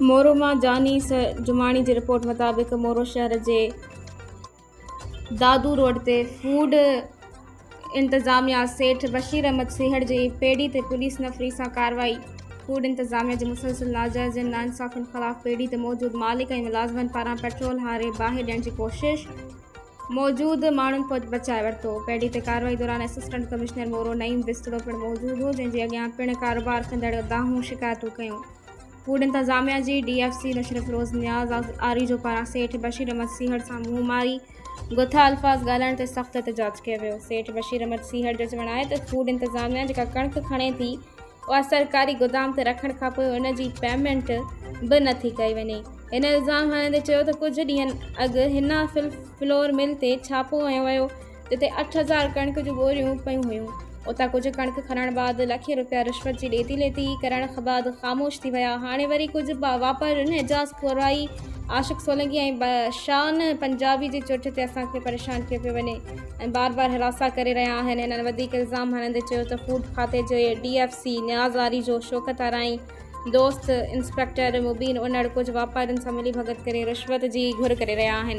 مورو مان جاني جماڻي جي رپورٽ مطابق مورو شهر جي دادو روڊ تي فوڊ انتظاميا سيٺ بشير احمد سيهڙ جي پيڙي تي پوليس نفري سان ڪارروائي فوڊ انتظاميا جي مسلسل ناجائز ناانصافين خلاف پيڙي تي موجود مالڪ ۽ ملازمن پاران پيٽرول هاري باهه ڏيڻ جي ڪوشش موجود ماڻهن پوء بچائي ورتو. پيڊي تي ڪارروائي دوران اسسٽنٽ ڪمشنر مورو نعيم بستڙو پڻ موجود هو، جنهن جي اڳيان پڻ ڪاروبار ڪندڙ دانهون شڪايتون ڪيون. فوڊ انتظاميا جي D F C Naushahro Feroze Niaz Arijo پاران سيٺ بشير احمد سيهڙ سان منهن ماري گٿا الفاظ ڳالهائڻ تي سخت احتجاج ڪيو ويو. سيٺ بشير احمد سيهڙ جو چوڻ آهي ته فوڊ انتظاميا جيڪا ڪڻڪ کڻي ٿي اها سرڪاري گودام تي رکڻ کانپوء ان جي پيمينٽ به نٿي ڪئي وڃي. هن الزام هڻندي چيو ته ڪجهه ڏينهن اڳ حنا فلور مل تي ڇاپو هنيو ويو جتي 8000 ڪڻڪ جون ٻوريون پيون هيون اتان ڪجهه ڪڻڪ کڻڻ بعد لکين رپيا رشوت جي ڏيتي ليتي ڪرڻ بعد خاموش ٿي ويا هاڻي وري ڪجهه واپارين اعجاز ڪورائي عاشق سولنگي ۽ شان پنجابي جي چوٽ تي اسان کي پريشان ڪيو پيو وڃي ۽ بار بار هراسان ڪري رهيا آهن هنن وڌيڪ الزام هڻندي چيو ته فوڊ کاتي جي D F C Niaz Arijo Shaukat Arain دوست انسپيڪٽر مبين انڙ ڪجهه واپارين سان ملي ڀڳت ڪري رشوت جي گهر ڪري رهيا آهن.